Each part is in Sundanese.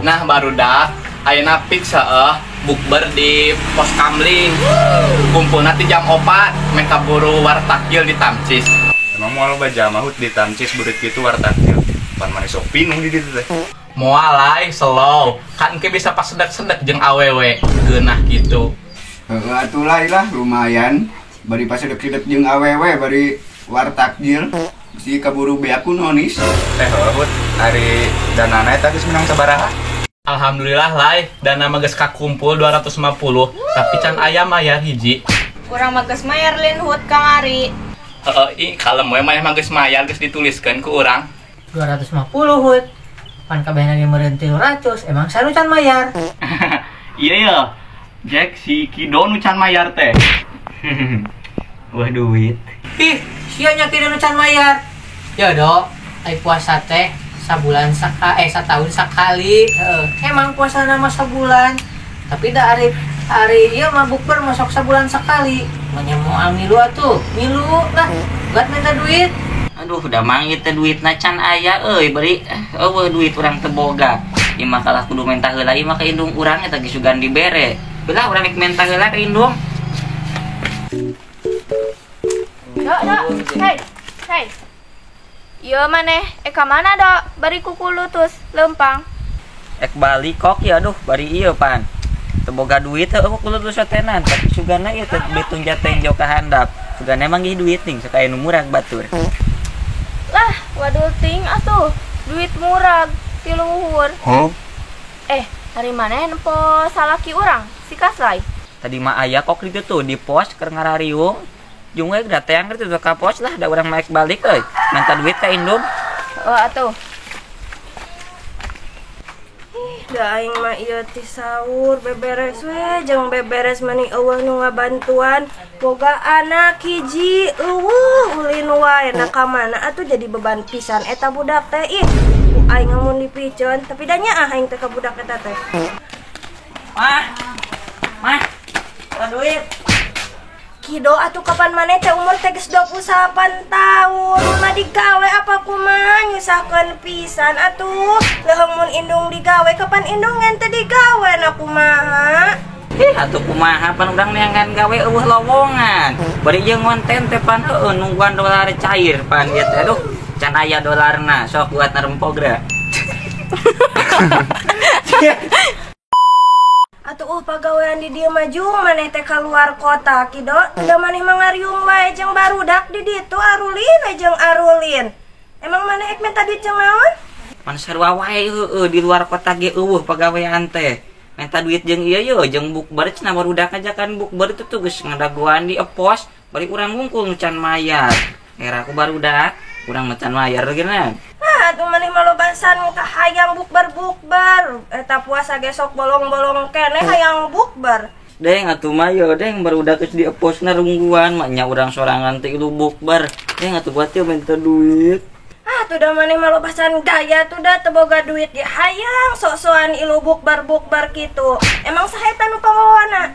Nah barudak ayeuna fix heueuh bukber di pos kamling. Kumpul nanti jam 4 meh kaburu war takjil di Tamcis. Emang moal loba jamaah hut di Tamcis burit kitu war takjil. Pan maneh sok pinuh di ditu teh. Moal lai slow, kan engke bisa pas sedek-sedek jeung awewe geunah kitu. Heueuh atuh lai lah lumayan. Bari pas sedek-sedek jeung awewe bari war takjil. Si kaburu beak ku nonis. Heueuh hut, ari danana eta geus menang sabaraha? Alhamdulillah lai, dana mah geus kakumpul 250, tapi can aya mayar hiji. Urang mah geus mayar lin hut kamari. Heeh, ih kalem we maneh mah geus mayar geus dituliskeun ku urang. 250 hut. Pan kabehna ge meureun 300, emang saru can mayar. Iya ya. Jack si Kido nu can mayar teh. Wah duit. Ih, sia nya Kido nu can mayar. Ya do, ai puasa teh sabulan satahun sakali. Heeh. Emang puasa nama sabulan, tapi da ari ari ieu mah bukber masuk sabulan sekali. Manya moal milu atuh, milu lah, buat minta duit. Aduh, udah mang ieu teh duitna can aya euy, beri eueuh duit urang teu boga. Ieu mah kalah kudu menta heula ieu mah ka indung urang eta geus sugan dibere. Belah urang rek menta heula ka indung. Dok, dok, hei, hei. Ieu maneh ka mana dok? Bari kukulutus lempang. Ek balik kok ya aduh bari ieu pan. Teu boga duit heueuh kukulutus tenan, tapi sugana ieu teh betung jateng jauh ka handap. Sugana manggih duit ning sok aya nu murag batur. Lah, waduh ting atuh, duit murag ti luhur. Huh? Hari maneh nempo salaki urang, si Kaslay. Tadi mah aya kok ditu tuh di pos keur ngarariung. Jung we da teang kitu ka pos lah da urang mah ek balik euy. Minta duit ka indung. Oh atuh. Ih, da aing mah ieu ti sahur beberes we jeung beberes mani eueuh nu ngabantuan. Boga anak hiji eueuh ulin wae na ka mana atuh jadi beban pisan eta budak teh ih. Ku aing mun dipiceun tapi da nyaah aing teh ka budak eta teh. Mah. Mah. Ka duit. Kido atuh kapan maneh teh umur teh geus 28 tahun mah digawe apa kumaha nyusahkeun pisan atuh leuheung mun indung digawe kapan indung teh digawe na kumaha. Ih atuh kumaha pan urang neangan gawe eueuh lowongan bari jeung ngonten teh pan heueuh nungguan dolar cair pan ieu teh aduh can aya dolarna sok buat narempog geura. Atuh pagawean di dieu mah jung maneh teh kaluar kota Kido da maneh mah ngariung wae jeung barudak di ditu arulin we jeung arulin. Emang maneh ek minta duit jeung naon? Pan sarua wae heueuh di luar kota ge eueuh pagawean teh. Minta duit jeung ieu ye jeung bukber cenah barudak ngajakan bukber itu tuh geus ngadagoan di pos bari urang wungkul nu can mayar. Era ku barudak urang mah can mayar geuna. Ah, atuh maneh mah lobasan ka hayang bukber-bukber. Eta puasa ge sok bolong-bolong keneh hayang bukber. Deng atuh mah ye deng barudak geus di posna rungguan mah nya urang sorangan teh ilu bukber. Deng atuh buat teh minta duit. Ah, tuh da maneh mah lobasan gaya tuh da teu boga duit ge hayang sok-sokan ilu bukber-bukber kitu. Emang saha eta nu pamawana?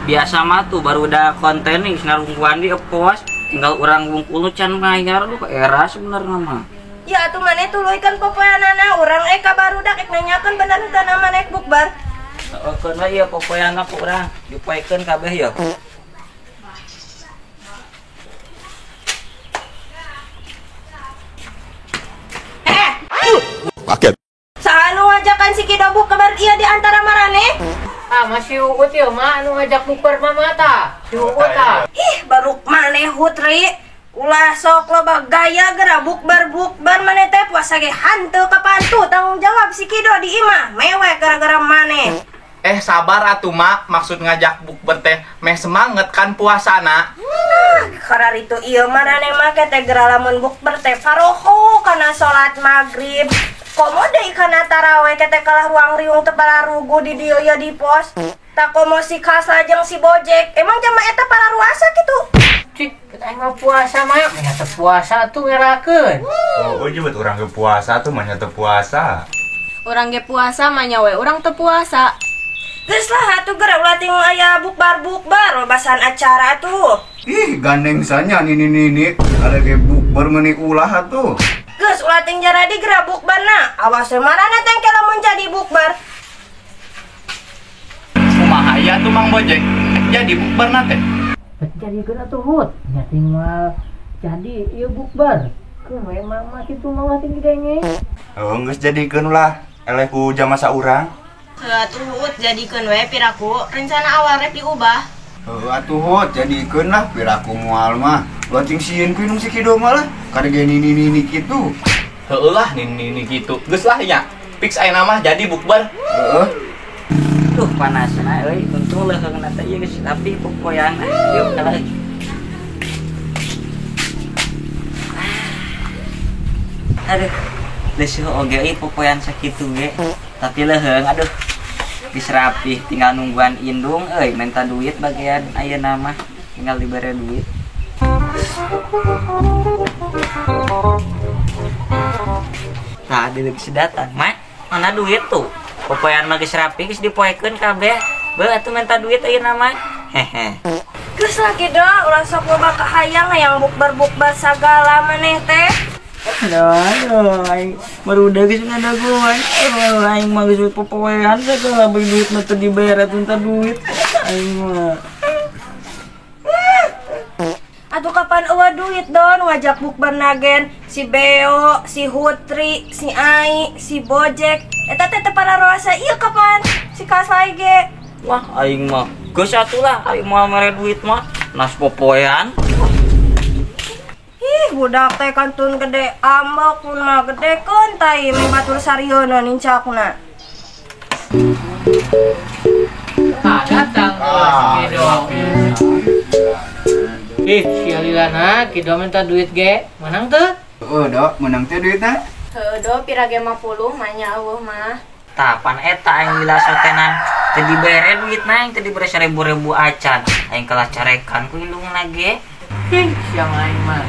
Biasa mah tuh barudak konten nih rungguan di pos tinggal urang wungkul nu can mayar lu era sebenarnya mah. Ya atuh maneh tuluy kan popoeanana urang ka barudak ek nanyakeun bener henteu na maneh bukber. Heeh keun we ieu popoeana ku urang dipoekeun kabeh ye. Paket. Saha nu ngajakan si Kido bukber ieu di antara maraneh? Ah, masih Uut ieu mah anu ngajak bukber mah mata. Si Uut tah. Ih, baru maneh hutri. Ulah sok loba gaya geura bukber-bukber maneh teh puasa ge hanteu kapantu tanggung jawab si Kido di imah mewek gara-gara maneh. Sabar atuh mak, maksud ngajak bukber teh meh semangat kan puasana. Nah, kararitu ieu maneh mah teh geura lamun bukber teh faroho kana salat magrib. Komo deui kana taraweh teh kalah ruang riung teu pararugu di dieu ye di pos. Tak komo si Kasla jeung si Bojek. Emang jama eta pararuasa kitu? Cik, kita aing mah puasa mah, nya teu puasa tuh ngerakeun. Oh, jeung urang ge puasa tuh mah nya teu puasa. Urang ge puasa mah nya we urang teu puasa. Geus lah atuh geura ulah ting aya bukbar-bukbar babasan acara atuh. Ih, gandeng sanya nini-nini ada ge bukber meuni ulah atuh. Geus ulah ting jaradi geura bukbarna. Awas we marana teh engke lamun jadi bukbar. Kumaha ieu atuh Mang Bojek? Jadi bukberna teh. Jadi atuh Hut, nya tinggal jadi ieu bukber. Keun we mama kitu mah ting didenge. Oh, geus jadikeun ulah eleh ku jama saurang. Heuh atuh Hut jadikeun we piraku rencana awal rek diubah. Heuh atuh Hut jadikeun lah piraku moal mah. Ulah ting sieun ku indung si Kido mah lah. Kada ge nini-nini kitu. Heueuh lah nini-nini kitu. Geus lah nya. Fix ayeuna mah jadi bukber. Heeh. Duh panasna euy, untung leuheungna teh ieu geus rapi popoean. Yuk kalah euy. Aduh, leuseum oge euy popoean sakitu ge. Tapi leuheung aduh. Geus rapi tinggal nungguan indung euy, minta duit bagian ayeuna mah tinggal dibere duit. Tah deui geus datang. Mak, mana duit tuh? Popoean mah geus rapi geus dipoekeun kabeh. Beuh atuh minta duit ayeuna mah. Hehe. Geus lah Kido, ulah sok loba kahayang hayang bukber-bukber sagala maneh teh. Aduh, aing barudak geus ngadagoan. Aing mah geus popoean sagala beuh duit mah teu dibere atuh minta duit. Aing mah. Atuh kapan eueuh duit don wajak bukber nagen si Beo, si Hutri, si Ai, si Bojek. Eta teh teu pararoasa ieu kapan si Kaslai ge. Wah, aing mah geus atuh lah, aing moal mere duit mah. Nas popoean. Ih, budak teh kantun gede ambek pun mah gedekeun tai meh batur sarieuna nincakna. Ah, datang si Kido. Ih, si Alilana Kido minta duit ge. Menang teu? Heuh, Dok, menang teh duitna. Heuh, Do, pira ge 50 mah nya eueuh mah. Tah pan eta aing lila sotenan teu dibere duitna aing teu dibere 1000-ribu acan. Aing kalah carekan ku indungna ge. Ih, siang aing mah.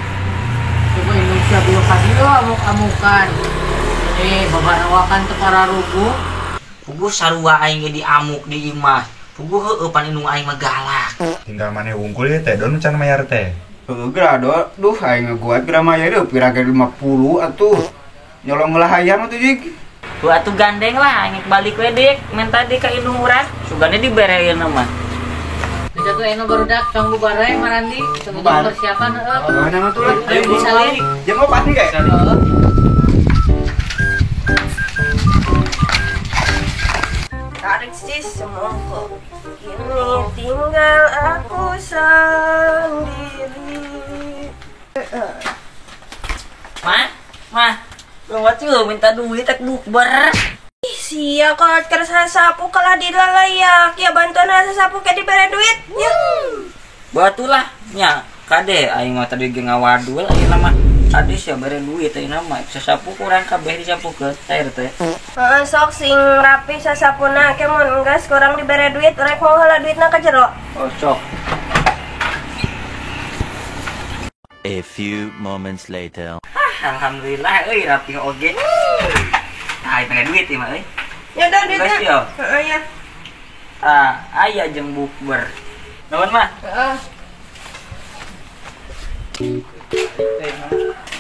Coba indung sia belok ka dieu amuk-amukan. Babarawakan teu pararugu. Puguh sarua aing ge diamuk di imah. Puguh heueuh pan indung aing mah galak. Tinggal maneh wungkul ye teh don can mayar teh. Heueuh geura Do, duh aing ngaguat geura mayar deui pira ge 50 atuh. Nyolong lah hayam atuh jig. Tuh atuh gandeng lah aing balik we dik, minta di ka indung urang. Sugane dibereun mah. Geus atuh ayeuna barudak tong bubar we marandi, tong persiapan heueuh. Mana atuh lah. Ayo disalin. Jam 4 nih ge. Heeh. Tarik sis semongko. Kini tinggal aku sendiri. Mah, mah, lewat yuk minta duit tak bukber. Ih, sia kalau kerasa sapu kalah dilalayak. Ya bantuan asa sapu ke dibere duit. Ya. Batulah nya kade aing mah tadi ge ngawadul ayeuna mah. Ade sia bere duit ayeuna mah sasapu kurang kabeh disapukeun teh teh. Heeh, sok sing rapi sasapuna ke mun enggeus kurang dibere duit rek mau heula duitna ka jero. Oh sok. A few moments later. Ah, alhamdulillah euy rapi oge. Tah mere duit ieu mah euy. Ya udah duitna. Heeh ya. Ah, aya jeung bukber. Nuhun mah. Heeh.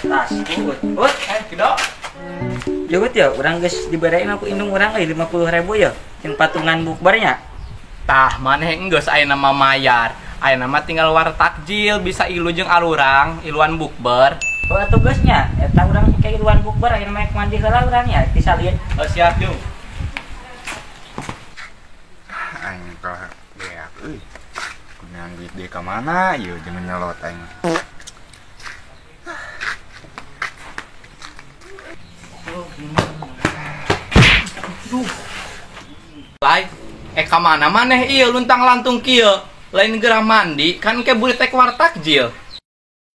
Tas, Hut. Hut, Kido. Jauh ya, urang geus diberein aku indung urang euy 50.000 ya. Jeung patungan bukbernya. Tah maneh enggeus ayeuna mah mayar. Ayeuna mah tinggal war takjil bisa ilu jeung arurang, iluan bukber. Oh atuh geus nya, eta urang ke iluan bukber ayeuna mah mandi heula urang nya, disalieun. Oh siap jung. Aing kalah beak euy. Kunaon duit deui ka mana ieu jangan nyelot aing. Lai, ka mana maneh ieu luntang lantung kieu? Lain geura mandi kan ke burit teh war takjil.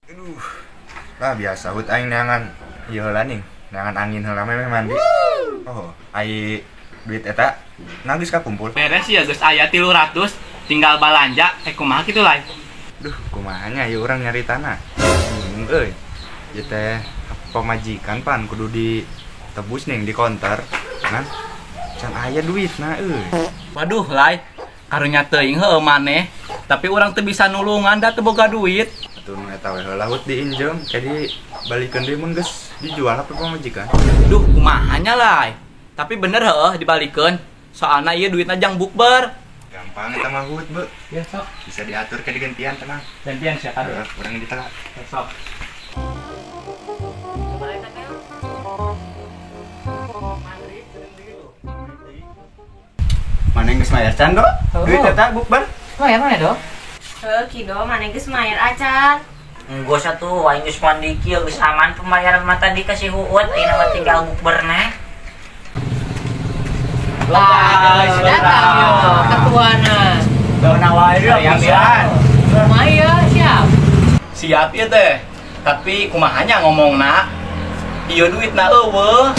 Aduh. Lah biasa hut aing neangan ieu heula ning, neangan angin heula meh mandi. Oh, ai duit eta nangis kakumpul. Beres ya geus aya 300, tinggal balanja kumaha kitu Lai. Duh, kumaha nya ieu urang nyari tanah. Bingung euy. Ieu teh pamajikan pan kudu ditebus ning di konter, kan? Can aya duitna euy. Waduh, Lai. Karunya teuing heueuh maneh. Tapi urang teu bisa nulungan da teu boga duit. Atuh nu eta we heula Hut diinjem, jadi balikeun deui mun geus dijual HP pamajikan. Duh, kumaha nya, Lai. Tapi bener heueuh dibalikeun. Soalna ieu duitna jang bukber. Gampang eta mah Hut, Be. Ya sok. Bisa diatur ke digantian tenang. Gantian sia kan. Heeh, urang ditela. Sok. Mana geus mayar can, Do? Duit eta bukber. Mayar mana, Do? Heuh, Kido, maneh geus mayar acan. Enggak satu, aing geus mandi kieu geus aman pembayaran mah tadi kasih Huut, ayeuna mah tinggal bukberna. Lah, datang yo ketuana. Dona wae pisan. Lumayan, siap. Siap ieu teh. Tapi kumahanya ngomongna? Ieu duitna eueuh.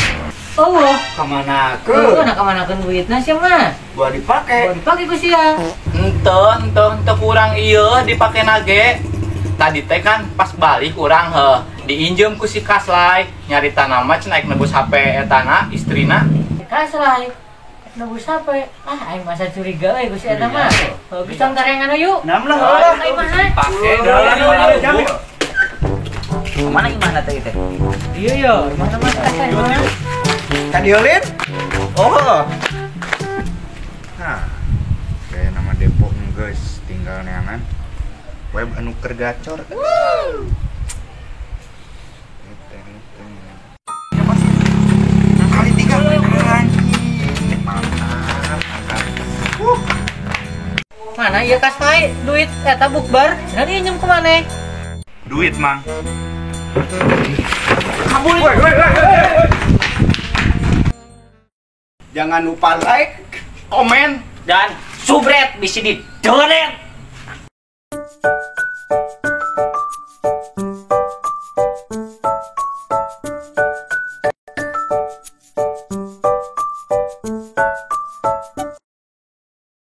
Eueuh. Kamana Eueuh, ke? nah kamanakeun duitna sia mah? Gua dipake. Gua dipake ku sia. Henteu kurang ieu dipake nage. Tadi teh kan pas balik urang heuh diinjem ku si Kaslai nyarita nama cenah naik nebus HP etana istrina. Kaslai. Nebus HP. Ah, aing masa curiga euy ku si eta mah. Heuh, geus tong tarengan yuk. Nam lah heula. Aing mah. Pake Jam yuk. Kemana gimana teh teh? Iya yo, mana mah Kaslai mah. Ka dieuleun? Oh. Nah, kayak nama Depok geus tinggal neangan web anu keur gacor. Kali tiga anjing. Mantap, mantap. Mana ieu Kaslai duit eta bukber? Cenah diinjem ku maneh. Duit, Mang. Kabur. Woi, woi, woi. Jangan lupa like, komen, dan subscribe di sini. Donet.